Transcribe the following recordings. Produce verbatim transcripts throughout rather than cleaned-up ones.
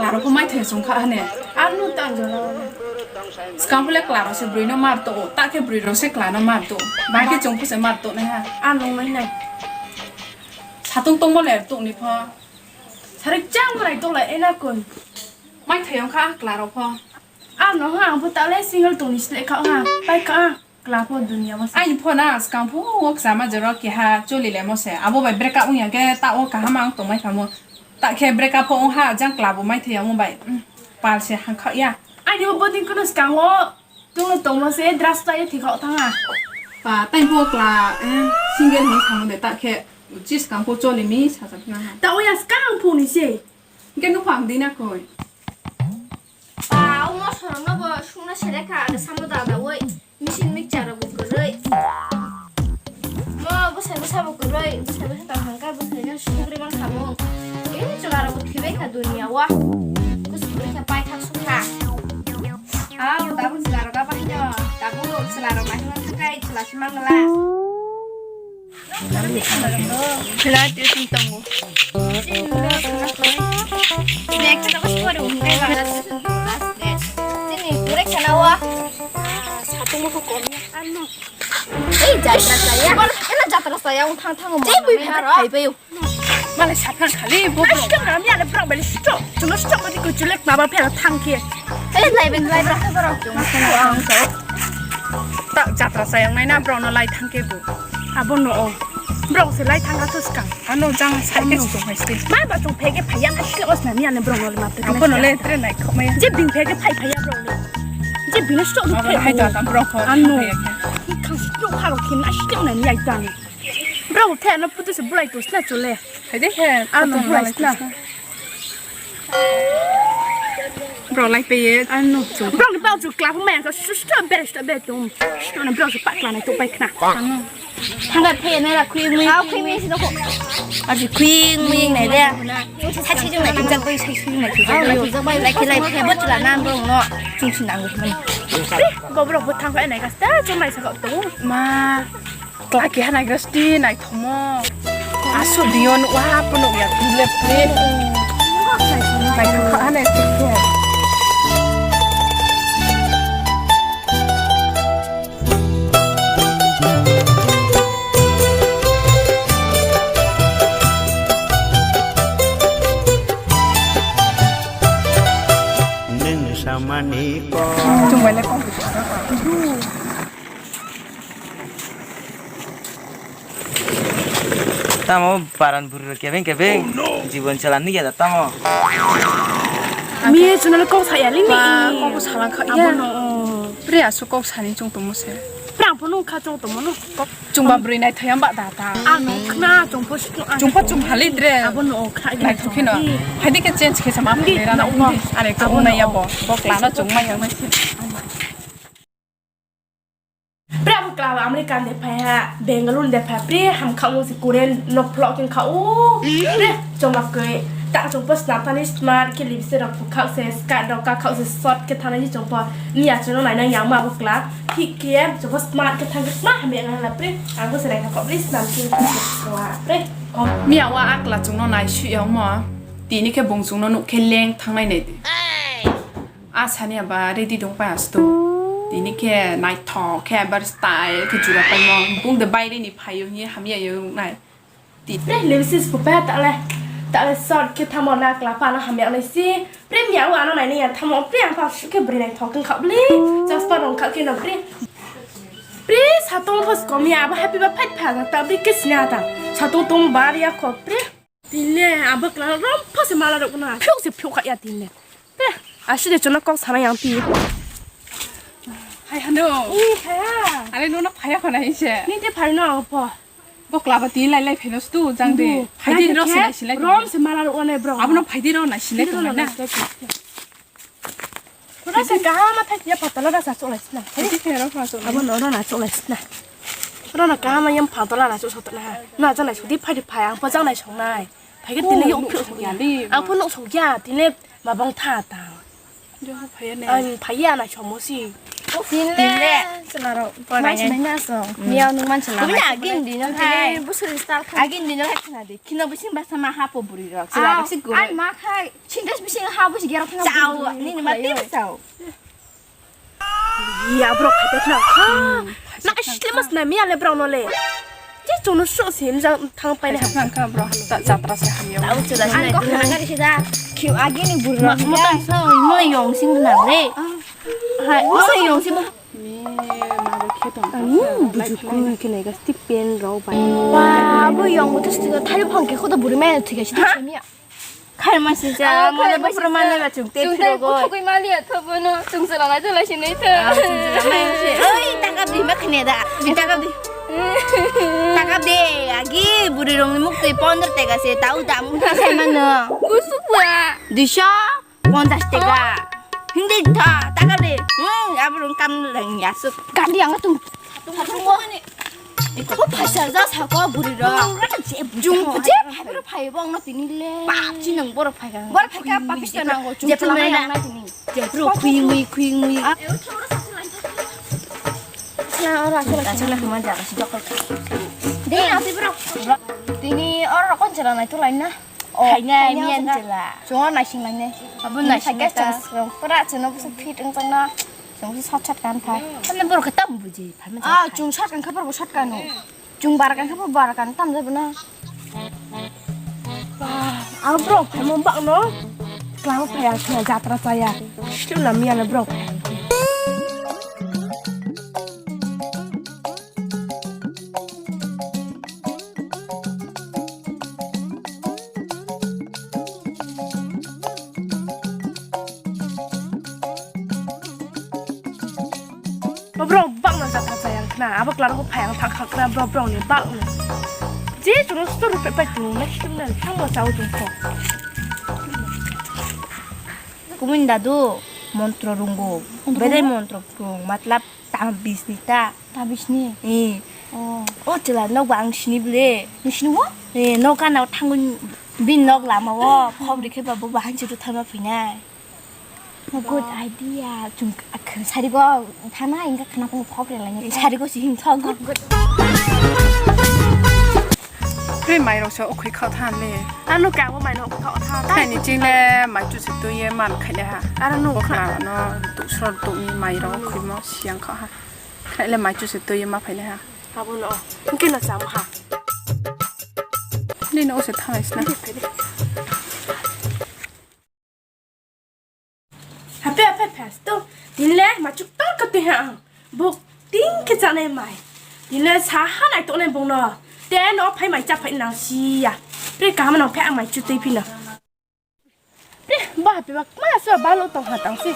Aro pho mai thai song kha hane. Ano tang jora. Skang pule klaro se brui no mar to. Ta khe brui ro se klano mar to. Ba khe chong pho se mar to nai ha. Ano mai nai. Satung tong mo le to ni pho. Sari chang mo nai to le ena kun. Mai thai ong kha klaro pho. Ano ha ang pho ta le single to ni sle kha ha. Pai kha. Kla pho dunia o se. Aini pho na skang pho o kchama jora keha choli le mo se. Abo bai break up wngya khe ta o kaham ang tongmai kha mo. Ta khe break up pho wng ha jang kla bo mai thai ya mo bai. Pal se hang kha ya. Aini bo bodin kuno skang o tungno tongmo se drugs ta ye thik kha thang ha. Pa tai pho kla single ni thang de ta khe chi skang pho choli mi sa sa na ha. Ta o ya skang pho ni se. Hingke nukha ang dina koi. Ba, o mosorokno bo sungna sere kha, aro samo dadaui, machine mixture rok bo kwrwi. Mo bwsai bwsa bo kwrwi, bwsai bwsa tong hangkha, bwsai no sugri man kha mo. Tei chwla rok bo thwibai kha duniya o. Bwsai bwsa paithak sukha. Au, tabuk chwla rok abaino, tabuk chwla rok naikhe man thangkhai, chwla se mangla. Khela tuition tongo. Bag khe tabuk sori hwnkhai ba. Chini pura khela o. Satung bo kom ya. Ano. Ei jatra saya. Ela jatra saya wng thang thang. Tei bui phai bai. Malai saphang khali bo. Ai, stop na, miya le brok beli stop. Chuma stop mati ko chulek maba phela thang khe. Ei, lai ben, lai bra, bra. Tak jatra sayang nai na brok no lai thang khe bo. Abo no o. Brok se lai thang kha skang. Ano jang sai khe song hai ste. Ma ba song phege phaya na stop os na miya le brok no le mata. Abo no le tre nai khomai. Je bin phege phai phaya brok le. Je bin stop no phai. Hai ta tam brok ko. Ano. Khang stop ha ro khin na stop na miya ta. Bro, phe ano putu se bulai tus na chule. Hai de he, ano bulai tus na. Bro, lai pe ye. Ano. Bro, ni bau chu club ma ka su su bere sta be tum. Sto na bro su pakla na to pai khna. Thangga phe na ra khui mi. Au khui mi sino ko. Aji khui mi nai de. Sa chi jung na jung jang koi sa chi jung na jung jang. Lai khe lai phe bo chula na bro no. Chung sin ang. Bo bro bo thang bai nai ka sta chung nai sa ko to. Ma. Klai keha naigra sti naithomo. Aswk diyon wa phunuk ya tule pre. Naithok kha hanai tule. Nwng samani kok. Chwng bai le kok. Tamo paran buru kebeng kebeng. Oh, no. Jibon chalan ni ya tamo. Miye chunale kok saya lini. Ba, kok salang kha ya. Abono. Pre asu kok sani chung tomo se. Pre apo nung kha chung tomo no. Kok chung ba brui nai thayam ba da ta. Ano khna chung po situ. Chung po chung hali dre. Abono khna. Nai thukino. Hai de ke change ke sama. Ani kok nai ya bo. Kok lano chung mai yang nai. Pre abo kla American de phai ha, Bengaluru de phai, pre ham kha mo se Korean no vlog king kha o. Pre choma koi ta chong po snap thani smart ke lipstick rok kha se skirt rok kha se short ke thani chong po. Ni a chong nai nang yang ma bo kla. Thik ke chong po smart ke thang ma ha me nang la pre. Ang bo se nai kha ko pre snap ke kla pre. Miya wa akla chong no nai su yong mo. Tini ke bong chong no nuk ke leng thang nai nai. A sani aba ready dong pai asto. Tini khe naithok khe bar style khe jura paimo. Bung de baire ni phaio hiye hamya yo nai. Ti pre lipstick pu pa ta le. Ta le short khe thamo na kla pa na hamya nai si. Pre mi au ano nai ni ya thamo pre ang pa su khe bre naithok khe kha bli. Just pa rong kha khe no pre. Pre satong phos kom ya aba happy ba fight pha ta pre khe sina ta. Satong tong bar ya kho pre. Tinle, abak la rom phose mala rok na. Phiyok se phiyok kha ya tinle. Te, aside chwngno kok sana yang pi. Hai hano. Ui, phaya. Are no na phaya khona hise. Ni te phai no ang pho. Bo klaba tin lai lai pheno stu jang de. Ndu. Phai din ro se lai silai. Rom se mala rok na bro. Abono phai din ro na silai. Ro na. Rasa kaham ma thai ya patala rasa cholai sna. Iti khe rasa cholai. Abo no rana cholai sna. Rana kaham ma yam patala rasa cholai sna. Na janai sudi phai phai ang pa janai songnai. Phai ke tini yok phuk songya. Ang phun nok songya tini mabang tha ta. Jo phai ne. Ang phai ya na chomo si. Tinle. Tinle. Chwlarok. Porai. Mansi nai na so. Mm. Miya nung mansi la. Kumni agin dino khai. Busuri star khai. Agin dino khai khna di. Khino bising basa ma hapo buri rok. Chwlarok si guru. Ai ma khai. Sindes bising ha busi gero khna. Chao. Nini ma tim chao. Ya, bro, phaikha khna. Hmm. Na, asli mas na, miya le, bro, no le. Je, chwngno so, sim jang thang pai na. Phaikha khna, bro, ta jatra se hamya. Tau chwla. Ang kok khna gari sida. Khiu agi ni buru. Ma, mo tang so, mo yong sing na, bre. Hai, mo yong sing mo. Me, ma, bo khe tong. Ani, buju kui khe nai ga, stipen rok bai. Wa, bo yong, bo to stiga, thai phang khe, khoda buri mai, thik ase, thik ase, miya. Khai ma sija, ah, mane khai ma bopro sija. Mane ba chuk te. Chuk te phiro go. Kuthugwi mali atho bono, chwng chwla lai chwla sinai tho. Ah, chwng chwla mai se. Oi, taka di ma khne da. Taka di. Taka de, agi buri rong ni muk twi pondro tega se, tau dam khai sai mano. Kusuk ba. Duisho ponchash tega. Hindi tha, taka de. Hmm, abrong kam lang yasuk. Kandi ang tung. Tung tung ni. Iko phaisa ja sako buri rok. Jung je phai boro phai bong no tini le. Pap chi nang boro phai ka. Boro phai ka papis ta nango. Jung je phai na. Jepro khui ngui khui ngui. Na ora sala sala huma ja si dokol. De na ti bro. Tini oro kon chala nai tu lain na. Oh, hai nai miyan chala. Chungo naising lain ne. Abo naising ta. Pura chano busu fit ang chang na. Chwng se sat sat kan phai. Tamo borok khe tamo buji phalma. Ah, chwng sat kan khe borok sat kano. Chwng bar kan khe borok bar kan tam jabo na. Ah, ang borok phalma bak no. Klang phaya khna jatra chaya. Slu na miya le borok. Borok bakno jatra chayang khna, abo klarok phayang thang khang khna, borok borokni bakno. Je chwngno store rw pai pai tongo, nai khwlwng nai thangma chawi tongkho. Kumui dadu montro rwngo, montro bedai rwngo? Montro phrwng, matlab tabis ni ta. Tabis ni? Eh. Oh. O chwla nok ba ang sini bwle. Nung sini o? Eh, nok gana o thangwi bini nok lama o khop rikhe ba bo bahai se rw tharma phinai. Oh, good idea. Chwng k-, k-, sari go thana, ingka khana kung phok re laini. Sari go si him thok. Good, good. Pre mai rok so okhoi khao than le. Ano ka bo mai no okhoi khao than. Thai ni ching le mai chu se tui ye man khai le ha. Aro no kha. Bokla no tu sor tu ni mai rok okhoi mo siang kha ha. Khai le mai chu se tui ye ma phai le ha. Abo no. Hingke no cham ha. Ni no se thanai sna. Hingke phai le. Hape hape phas to. Tinle machuk tong kati ha ang. Buk ting ke chanai mai. Tinle sa ha nai to nai bung no. Te no phai mai cha phai nang si ya. Pre kaham nang phai ang mai chu tui phi no. Pre ba hape ba ma so ba lo tong ha tang si.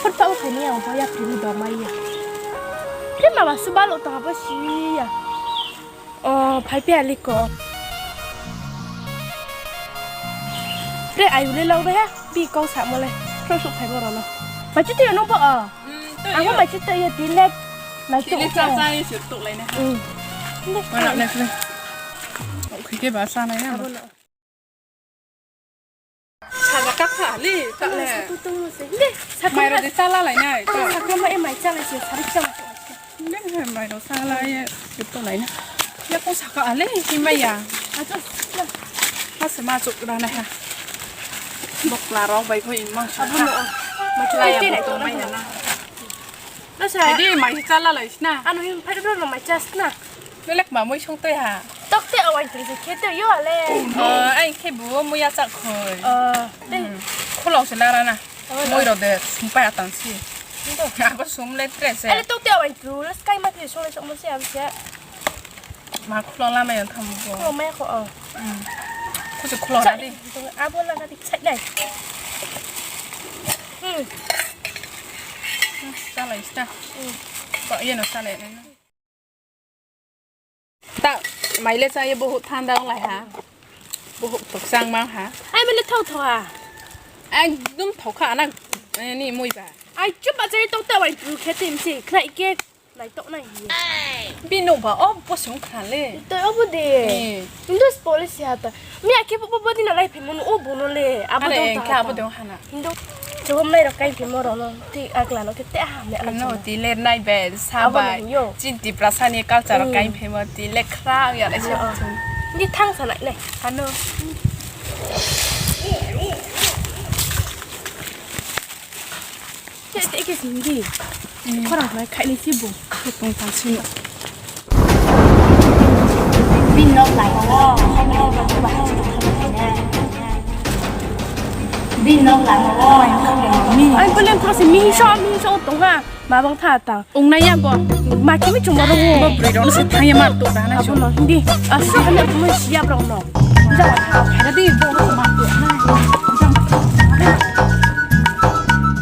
Phut pa u phai ni ang bo ya pri mi do mai ya. Pre ma ba su ba lo tong ha ba si ya. Oh, phai pia liko. Pre, ayu le long de ha, bi kong sa mo le. Pro su phai mo ro no. Mai chu tui no bo o. Mm, tui. Ang yo. Mai chu tui ya di le. Mai chu. Di le cha cha ye chu tu lai na ha. Mm. Mana le le. Okhoi ke ba sa na ya. Abo no. Saja kak kha ali, kak le. Mai rok de chala lai nai, to. Sakra ma e mai chala se, sari chala. Neng hai mai rok chala ye, to lai na. Ya ko saka ali, si mai ya. Ato. Ase ma chuk ra na ha. Bokla rok bai ko imang sa. Abo no. Mai chala ya, to mai na. Asa. Adi mai chala lai sna. Ano hin phai ro no mai chas na. Belek ma mui song tei ha. Tok te awai tei se khe tei yo ale. Oh, ai khe bu mui ya chak khoi. Oh, tei. Hmm. Khulok se lara na. Oh, mui ro de sum pa ya tang si. Abo sum le tre se. Ale tok te awai tu le skai ma ke song le sok mo se ab se. Ma khulok lama yang thamu bo. Khulok ma ya kho, oh. Hmm. Khusi khulok na di. Abo laga di chai nai. Hmm. Salai sta. Hmm. Ba ye no salai nai. Ta maile sa ye bohut thanda ong lai ha. Bohut tok sang ma ha. Ai mele thau thau ha. Ekdom thau kha na, eh, ni mui ba. Ai chup ba chai tok ta wai tu khe tim si khrai ke. Nai tok nai hi. Bino ba o bo sung khale. To obo de. Eh. Indo police ya ta. Mi akhe bo bo dina lai phi mun o bono le. Abo are dong ta engkhe abo ta. Dong hana. Indo. Chumnai rok kai phimo rok no. Ti agla no kete ah me Ano ti le nai be sa Abo bai. Nang yo. Chin Tiprasa ni culture rok kai phimo ti le khra ya le se. Ni thang sa nai nai. Ano. Te te ke sindi. Khorang nai khai ni si bo. Tong tang sino. Bin nok lai o. Bin nok lai o. Ai belen pro se mi so mi so tong ha. Ma bang tha ta. Ung na ya bo. Ma kimi chung ma rong. Bo bri rong se thang ya mar to da na. Abo no hindi. Asu hanya mo siap rong no. Ja. Ada di bo.